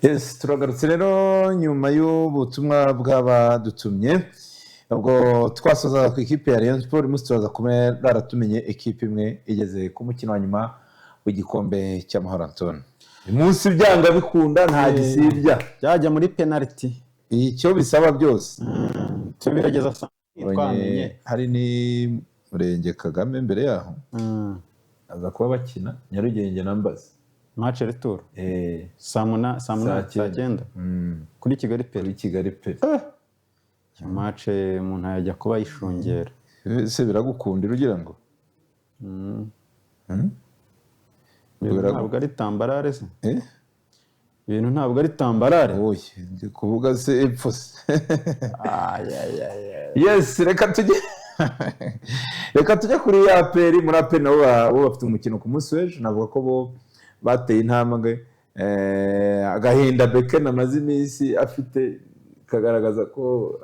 Yes, turagarutse rero nyuma y'ubutumwa bw'abadutumye. Ubwo twasozaga ku ikipe ya Rayon Sport, umunsi turaza kuba baratumenye ikipe imwe igeze ku mukino wa nyuma w'igikombe cy'Amahoro. Antone, uyu munsi byanga bikunda nta gisibya. Byajya muri penaliti. Icyo bisaba byose. Tubirageza saa twamenye. Hari ni Murenge Kagame mbere yaho aza kuba bakina Nyarugenge na Mbazi. Match retour. Saa 8, saa saa 9 kuri Kigali Pele. Kuri Kigali Pele. Match umuntu yajya kuba yishungera. Ese biragukundira ugira ngo? Ibintu ntabwo ari tambarare se? Eh? Ibintu ntabwo ari tambarare. Oye, ndi kuvuga se epfo se? Ay, ay, ay, ay. Yes, reka tujye kuri APR. Muri APR nabo bo bafite umukino ku munsi w'ejo. Navuga ko bo bateye intambwe. Agahinda Beken amaze iminsi afite kagaragaza ko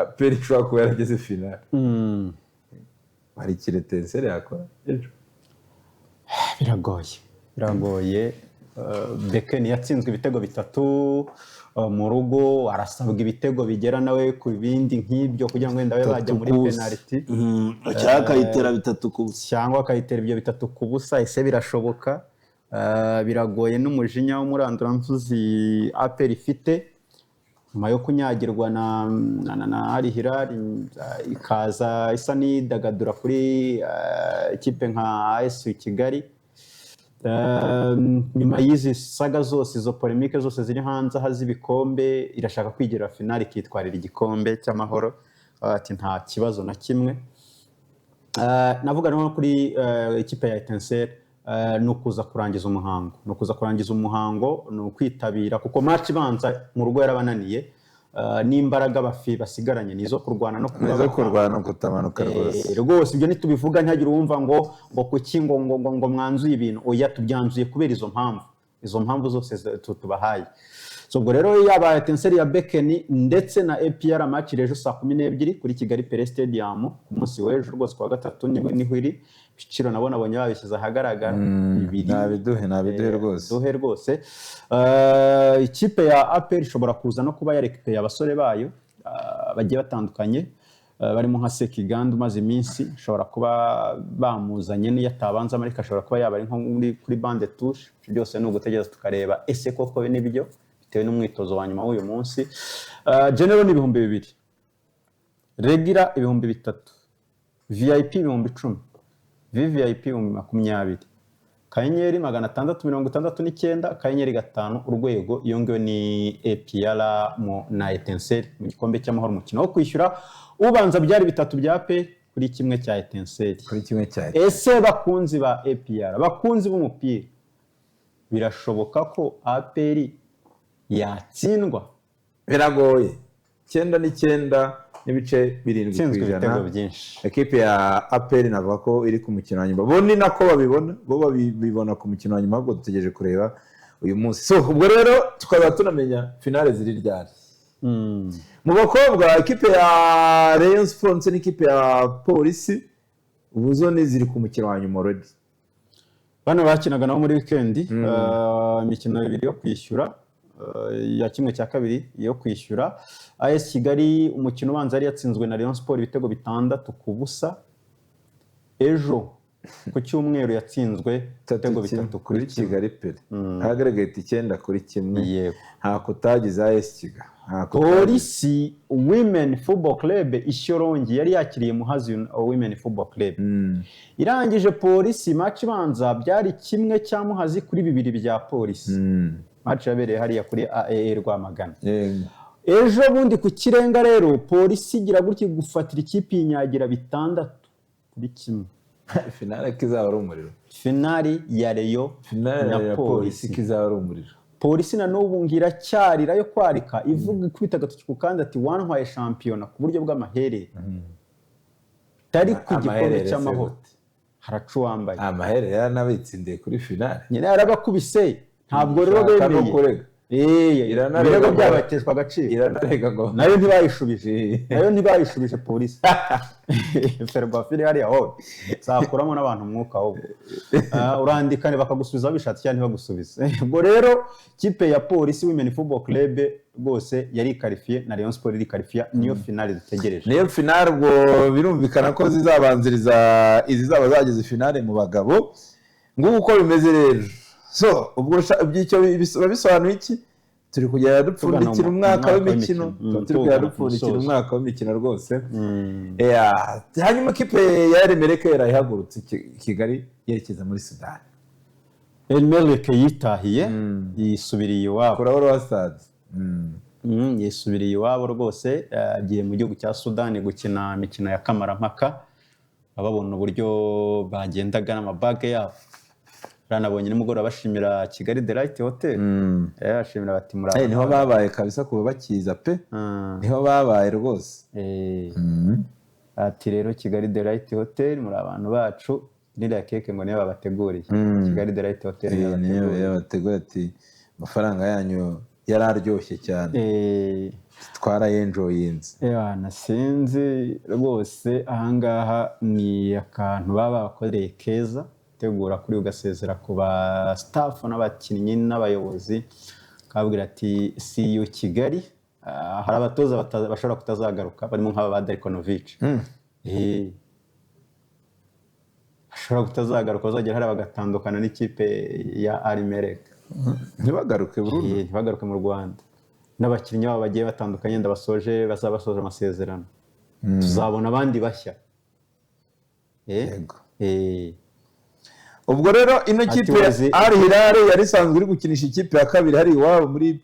APR ishobora kuba yarageze finale. Hari ikintu Etincelles yakora ejo? Biragoye, biragoye. Beken yatsinzwe ibitego bitatu mu rugo, arasabwa ibitego bigera nawe ku bindi nk'ibyo kugira ngo wenda babe bajya muri ku busa. Penaliti. Cyangwa akayitera 3-0. Cyangwa akayitera ibyo 3-0. Ese birashoboka? Biragoye n'umujinya w'umuranduranzuzi APR ifite nyuma yo kunyagirwa na Al Hilal, ikaza isa n'idagadura kuri ikipe nka AS Kigali. Nyuma y'izi saga zose, izo polémique zose ziri hanze aha z'ibikombe, irashaka kwigira finale ikitwarira igikombe cy'Amahoro. Ati nta kibazo na kimwe. Navuga no kuri ikipe ya Etincelle, ni ukuza kurangiza umuhango, ni ukuza kurangiza umuhango, ni ukwitabira kuko match ibanza mu rugo yarabananiye. N'imbaraga basigaranye ni izo kurwana no kuba Nizo kurwana no kutamanuka rwose. Rwose ibyo ntitubivuga ntihagire uwumva ngo kuki ngo mwanzuye ibintu. Oya, tubyanzuye kubera izo mpamvu, izo mpamvu zose tubahaye. So ubwo rero yaba Etincelle ya Bekeni ndetse na APR, match ejo saa 12 kuri Kigali Pele Stadium ku munsi w'ejo rwose kuwa gatatu niho iri. Ibiciro nabo nabonye babishyize ahagaragara, bibiri. Nabiduhe, nabiduhe rwose. Duhe rwose. Ikipe ya APR ishobora kuza no kuba yarekipeye abasore bayo bagiye batandukanye, barimo nka Sekiganda umaze iminsi, ishobora kuba bamuzanye n'iyo atabanzamo, ariko ashobora kuba yaba ari nko kuri banc de touche. Ibyo byose ni ugutegereza tukareba ese koko nibyo, bitewe n'umwitozo wa nyuma w'uyu munsi. General ni 2000, regular 3000, VIP 10,000, VVIP 20,000, *669 *5#. Iyo ngiyo ni APR na Etincelle mu gikombe cy'Amahoro, umukino wo kwishyura ubanza byari bitatu bya APR kuri kimwe cya Etincelle. Kuri kimwe cya. Ese bakunzi ba APR, bakunzi b'umupira, birashoboka ko APR yatsindwa? Biragoye, 99.7 ku Itsinzwe ijana. ibitego byinshi. Ekipe ya APR navuga ko iri ku mukino wa nyuma. Bo ni nako babibona, bo babibona ku mukino wa nyuma. Ahubwo dutegereje kureba uyu munsi. So ubwo rero tukaba tunamenya finale ziri ryari. Mu bakobwa, ekipe ya Rayon Sports ndetse n'ikipe ya Polisi ubu zo ni ziri ku mukino wa nyuma already. Bano bakinaga nabo muri weekend, imikino ibiri yo kwishyura, ya kimwe cya kabiri yo kwishyura. AS Kigali umukino ubanza yari yatsinzwe na Rayon Sport ibitego 6-0. Ejo ku cyumweru yatsinzwe ibitego 3 kuri kuri kimwe. Kigali Pele, aggregate 9-1. Yego. Ntako utagize AS Kigali, ntako utagize. Polisi Women Football Club Ishyorongi yari yakiriye Muhazi Women Football Club. Irangije Polisi match ibanza byari kimwe cya Muhazi kuri bibiri bya Polisi. Match yabereye hariya kuri AAA Rwamagana. Ejo bundi ku Kirenga rero Polisi igira gutya gufatira ikipe yinyagira 6-1. Finale ko izaba ari umuriro. Finali ya Rayon Finale na ya Polisi Polisi. ko izaba ari umuriro. Polisi na n'ubu ngo iracyarira yo kwarika, ivuga ikubita agatoki ku kandi ati wantwaye shampiyona ku buryo bw'amaherere tari ku gikombe Amaherere se cy'Amahoro. gute? Haraca uwambaye. Amaherere yaranabitsindiye kuri finale. Nyine yarabakubise, ntabwo rero Shaka no bemeye. kurega. Iranarega Ibirego byabo bateshwa agaciro. Iranarega ngo Nayo ntibayishubije, nayo ntibayishubije polisi. Ferwafa iri hariya wowe zakuramo n'abantu umwuka ahubwo. Urandika bakagusubiza babishatse cyangwa ntibagusubize. Ubwo rero kipe ya Polisi Women Football Club rwose yari ikarifiye, na Rayon Sport iri karifiya, niyo finale dutegereje. Niyo finale. Ubwo birumvikana ko zizabanziriza izizaba zageze finale mu bagabo. Nguko uko bimeze rero. So ubwo iby'icyo biba bisobanuye iki? Turi kugenda dupfundikira Tugana mu umwaka mwaka w'imikino. w'imikino. Tuba turi kugenda Tugana ku dupfundikira musozo. umwaka w'imikino rwose. Yeah. Hanyuma ikipe ya Al Merreikh yarayihagurutse i Kigali yerekeza muri Sudani. Al Merreikh yitahiye, yisubiriye iwabo. Kuraho Rwa Stade. Yisubiriye iwabo rwose, agiye mu gihugu cya Sudani gukina imikino ya kamarampaka. Babona uburyo bagendaga n'amabage yabo. Ranabonye nimugoroba bashimira Kigali Delight Hotel. Bashimira bati muri Niho babaye kabisa kuva bakiza pe. Niho babaye rwose. Ati rero Kigali Delight Hotel, muri abantu bacu. N'iriya keke ngo niyo babateguriye, Kigali Delight Hotel niyo Niyo babateguriye. Yabategura ati amafaranga yanyu yari aryoshye cyane, twarayenjoyinze. Ewana, sinzi rwose, ahangaha ni akantu baba bakoreye keza tegura kuri ugasezera ku ba staff n'abakinnyi n'abayobozi, kabwira ati see you Kigali. Hari abatoza bashobora kutazagaruka, barimo nk'aba ba Darko Novic. Bashobora kutazagaruka, bazagera hariya bagatandukana n'ikipe ya Al Merreikh. Ntibagaruke burundu. Ntibagaruke mu Rwanda, n'abakinnyi babo bagiye batandukanye ndabasoje, bazaba basoje amasezerano, tuzabona abandi bashya. Yego. Ubwo rero ino Ati kipe ya Al Hilal yari isanzwe iri gukinisha ikipe ya kabiri hari iwabo muri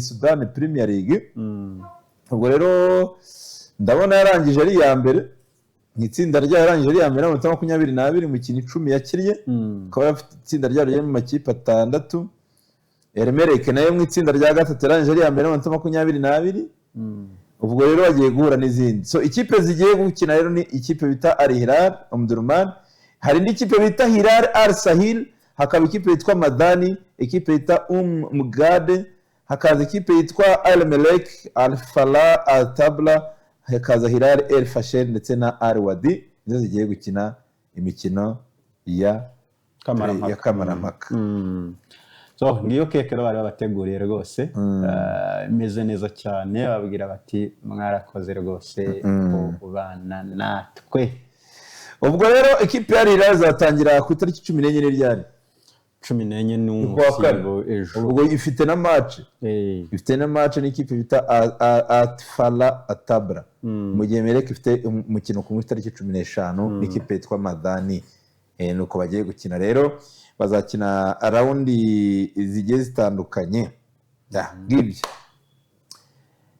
Sudan Premier League. Ubwo rero ndabona yarangije ari iya mbere mu itsinda ryayo, yarangije ari iya mbere n'amanota 22 mu mikino 10 yakinnye, akaba afite itsinda ryayo riri mu makipe atandatu. Al Merreikh nayo mu itsinda rya gatatu yarangije ari iya mbere n'amanota 22. Ubwo rero bagiye guhura n'izindi. So ikipe zigiye gukina rero ni ikipe bita Al Hilal Omdurman, hari indi kipe bita Hilal Al Sahil, hakaba ikipe yitwa Madani, ikipe yitwa Mugade, hakaza ikipe yitwa Al Merreikh, Al Fala, Al Tabla, hakaza Hilal El Fasher ndetse na Al Wadi. Nizo zigiye gukina imikino ya Kamarampaka. ya kamarampaka. So ngiyo keke rero bari babateguriye rwose, imeze neza cyane, babwira bati mwarakoze rwose kubana natwe. Ubwo rero ikipe ya Hilal izatangira ku itariki 14 n'iryari? 14 ni Kuwa kane. umusibo ejo. Ubwo ifite na match ifite na match n'ikipe bita Atfala Atabra, mu gihe Merreikh ifite umukino ku itariki 15 n'ikipe yitwa Madani. Nuko bagiye gukina rero, bazakina round zigiye zitandukanye. Ya, ngibyo.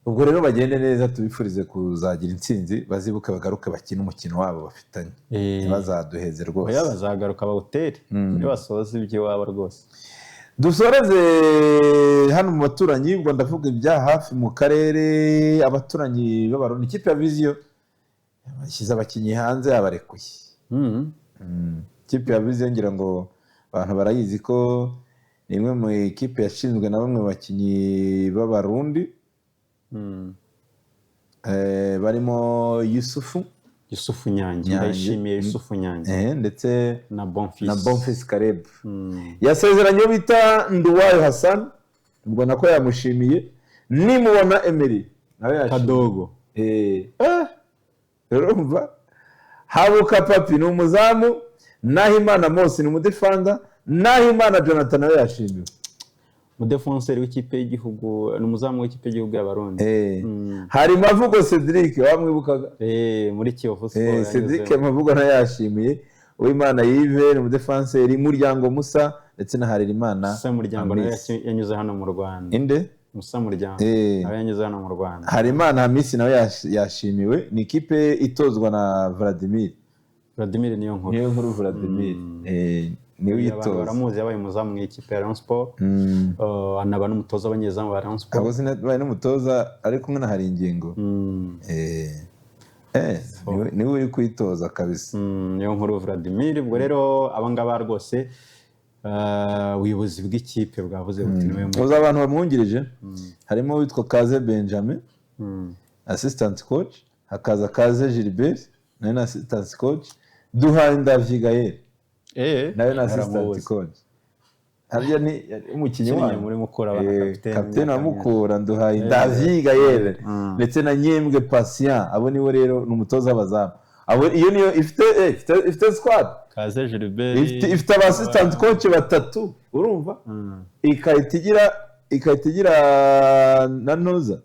Ubwo rero bagende neza, tubifurize kuzagira intsinzi, bazibuke bagaruke bakine umukino wabo bafitanye, ntibazaduheze rwose. Oya, bazagaruka bawutere nibasoza iby'iwabo rwose. Dusoreze hano mu baturanyi. Ubwo ndavuga ibya hafi mu karere, abaturanyi b'Abarundi. Ikipe ya Vision bashyize abakinnyi hanze, yabarekuye. Ikipe ya Vision ngira ngo abantu barayizi ko ni imwe mu ikipe yashinzwe na bamwe mu bakinnyi b'Abarundi, barimo Yusufu Yusufu Nyange. Nyange. Ndayishimiye Yusufu Nyange. Ndetse na Bonfils. Na Bonfils Caleb. Yasezeranye uwo bita Nduwayo Hassan, ubwo nako yamushimiye. Nimubona Emery nawe yashimiye. Kadogo. Urumva Habuka Papi ni umuzamu, Nahimana Mose ni umudefanda, Nahimana Jonathan nawe yashimiwe. Umudefenseri w'ikipe y'igihugu, ni umuzamu w'ikipe y'igihugu y'Abarundi. Hari Mavugo Cedric wamwibukaga. Muri Kiyovu Sport Cedric yanyuzemo. Mavugo nawe yashimiye. Uwimana Yves ni umudefanseri, Muryango Musa ndetse na Harerimana Musa Muryango nawe Hamisi. yanyuze hano mu Rwanda. Inde? Musa Muryango nawe yanyuze hano mu Rwanda. Harimana Hamisi nawe yashimiwe. Ni ikipe itozwa na Vladimir. Vladimir niyo nkuru. Niyo nkuru Vladimir. Niwe Abantu uyitoza. baramuzi, yabaye umuzamu mu ikipe ya Rayon Sport. Anaba n'umutoza w'abanyezamu ba Rayon Sport. Ntabwo sinabaye n'umutoza ari kumwe na Haringingo. Niwe uri kuyitoza kabisa. Niyo nkuru Vladimir. Ubwo rero abangaba rwose Ubuyobozi bw'ikipe bwavuze buti niwe Uzi abantu bamwungirije? Harimo uwitwa Kaze Benjamin, assistant coach, hakaza Kaze Gilbert, nawe ni assistant coach, Duhanda Gael, nawe ni assistant Yaramubuze. coach. Harya ni umukinnyi Yakinnye wanyu muri Mukura, aba na kapiteni kapiteni wa imyaka myinshi. Mukura, Nduhaye Ndaviga, ndetse na Nyembwe Patient. Abo nibo rero ni umutoza w'abazamu. Abo iyo niyo ifite ifite squad. Kaze Gilbert. Ifite aba assistant coach batatu, urumva, ikahita igira na noza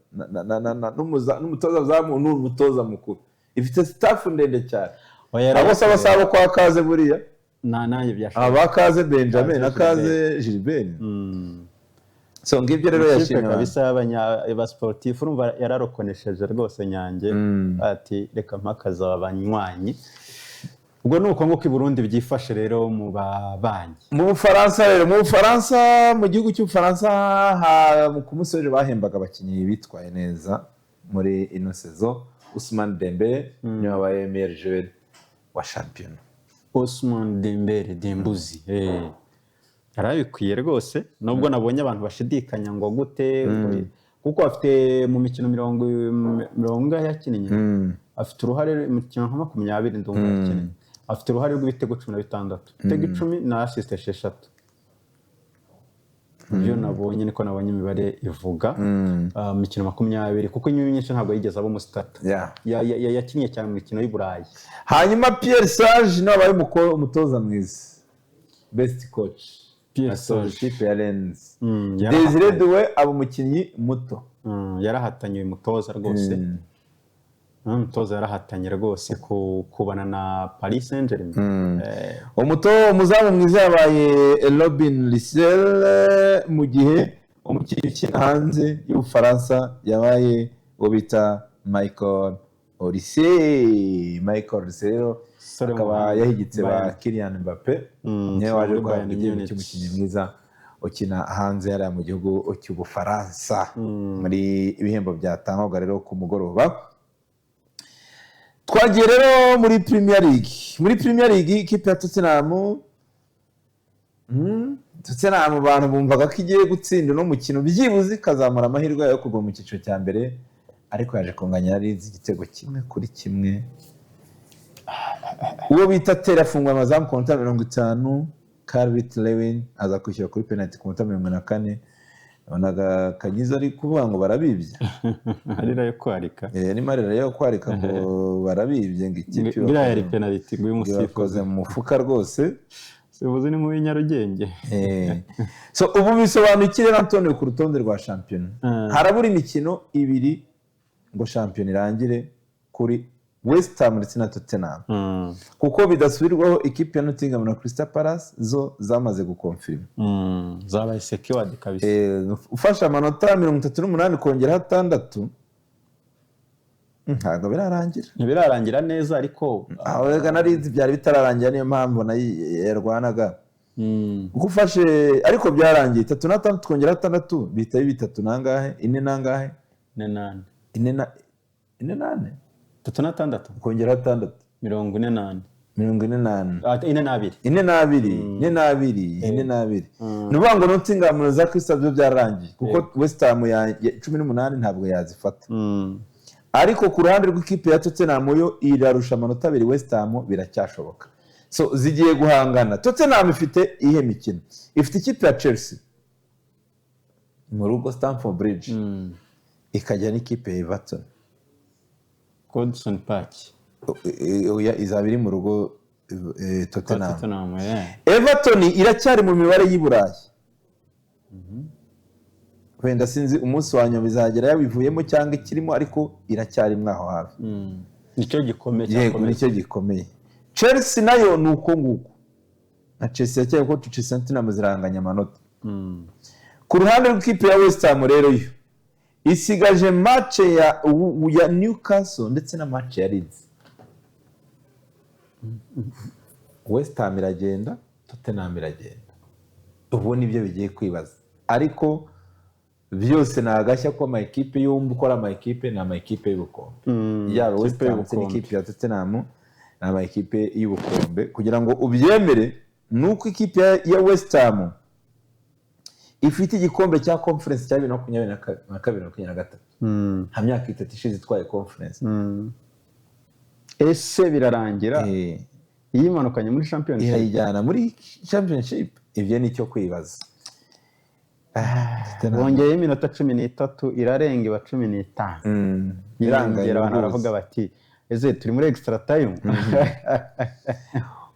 n'umutoza zamu n'umutoza mukuru. Ifite staff ndende cyane. Oya, abo saba saba kwa Kaze buriya. Na nanjye byashoboka. Aba Kaze Benjamin na Kaze. Kaze Gilbert. So ngibyo rero Ikipe yashimye abantu. kabisa y'aba sportif, urumva yararokonesheje rwose Nyange, ati reka mpakaza aba banywanyi. Ubwo ni uko nguko i Burundi byifashe rero mu babanyi. Mu Bufaransa rero, mu Bufaransa, mu gihugu cy'Ubufaransa, ku munsi w'ejo bahembaga abakinnyi bitwaye neza muri ino saison. Ousmane Dembele niwe wabaye meilleur joueur wa shampiyona. Ousmane Dembele, Dembuzi, yarabikwiye rwose, nubwo nabonye abantu bashidikanya ngo gute, kuko afite mu mikino mirongo ingahe yakinnye, afite uruhare mu mikino nka 20 ndumva yakinnye, afite uruhare rw'ibitego 16, ibitego 10 na assist 6. Ibyo nabonye niko nabonye imibare ivuga. Mu mikino 20, kuko inyuma myinshi ntabwo yigeze aba umustarter. Yakinnye cyane mu mikino y'i Burayi. Hanyuma Pierre Sage niwe wabaye umutoza mwiza, best coach. Pierre Asoje Sage. ikipe ya Rennes. Yarahatanye. Desire Doué aba umukinnyi muto. Yarahatanye uyu mutoza rwose. Umutoza yarahatanye rwose kubana na Paris Saint Germain. Umuzamu mwiza yabaye Robin Lissel, mu gihe umukinnyi ukina hanze y'Ubufaransa yabaye uwo bita Michael Olise. Michael Olise rero Sore akaba w'umuhanga. yahigitse ba Bayern. Kylian Mbappe, niwe ukina waje muri guhabwa Bayern igihembo Munich. cy'umukinnyi mwiza ukina hanze hariya mu gihugu cy'Ubufaransa, muri ibihembo byatangwaga rero ku mugoroba. Twagiye rero muri Premier League. Muri Premier League, ikipe ya Tottenham, Tottenham abantu bumvaga ko igiye gutsinda uno mukino, byibuze ikazamura amahirwe yayo yo kugwa mu cyiciro cya mbere, ariko yaje kunganya na Leeds igitego 1-1. Uwo bita Tera afungwa amazamu ku minota 50, Calvert Lewin aza kwishyura kuri penalty ku minota 44. Nabonaga Kanyiza ari kuvuga ngo barabibye. Arira yo kwarika. Ni marira yo kwarika ngo barabibye, ngo ikipe Biriya yari penalty, ngo uyu musifuzi bakoze mu mufuka rwose. Sibuzi ni nk'uw'i Nyarugenge. So ubu bisobanuye iki rero, Antonio, ku rutonde rwa shampiyona? Harabura imikino ibiri ngo shampiyona irangire kuri West Ham ndetse na Tottenham, kuko bidasubirwaho ikipe ya Nottingham na Crystal Palace zo zamaze gukonfirima. Zabaye secured kabisa. Ufashe amanota 38 kongeraho 6, ntabwo birarangira. Ntibirarangira neza, ariko Aho reka na Leeds byari bitararangira, niyo mpamvu nayo yarwanaga. Kuko ufashe, ariko byarangiye, 36 kongeraho 6 bihita biba bitatu nangahe, ine nangahe? Ine nane. Ine na ine nane. 36. Kongeraho 6. 44. 44. Ah, 42. 42, 42, 42. Ni ukuvuga ngo Nottingham na za Crystal byo byararangiye, kuko West Ham ya 18 ntabwo yazifata. Ariko ku ruhande rw'ikipe ya Tottenham, yo irarusha amanota 2 West Ham, biracyashoboka. So zigiye guhangana. Tottenham ifite iyihe mikino? Ifite ikipe ya Chelsea mu rugo, Stamford Bridge, ikajya n'ikipe ya Everton. Goodison Park. Oya, izaba iri mu rugo, Tottenham. Tottenham, yeah. Everton iracyari mu mibare y'i Burayi, wenda sinzi umunsi wa nyuma bizagera yabivuyemo cyangwa ikirimo, ariko iracyari mwaho hafi. Nicyo gikomeye. Yego. Cyakomeye. Nicyo gikomeye. Chelsea nayo ni uko nguko, na Chelsea yakeye ko Chelsea na Tottenham ziranganya amanota. Ku ruhande rw'ikipe ya West Ham rero, yo isigaje match ya Newcastle ndetse na match ya Leeds. West Ham iragenda, Tottenham iragenda, ubu nibyo bigiye kwibaza, ariko byose ni agashya ko ama ekipe yombi ukora, ama ekipe ni ama ekipe y'ubukombe, yaba West ikipe Ham ndetse y'ubukombe. n'ikipe ya Tottenham ni ama ekipe y'ubukombe, kugira ngo ubyemere. Ni uko ikipe ya West Ham ifite igikombe cya Conference cya 2022, 23, nta myaka 3 ishize itwaye Conference. Ese birarangira yimanukanye muri Championship? Irayijyana muri Championship? Ibyo ni icyo kwibaza. Bongeyeho iminota 13, irarenga iba 15. Biranganye Birangera, abantu rwose. baravuga bati: "Ese turi muri extra time?"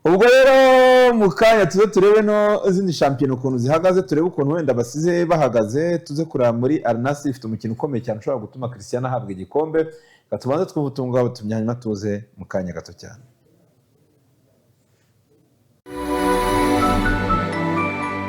Ubwo rero mu kanya tuze turebe no izindi shampiyona ukuntu zihagaze, turebe ukuntu wenda basize bahagaze, tuze kureba muri Al Nassr ifite umukino ukomeye cyane ushobora gutuma Cristiano ahabwa igikombe. Reka tubanze twubutunga butumye, hanyuma tuze mu kanya gato cyane.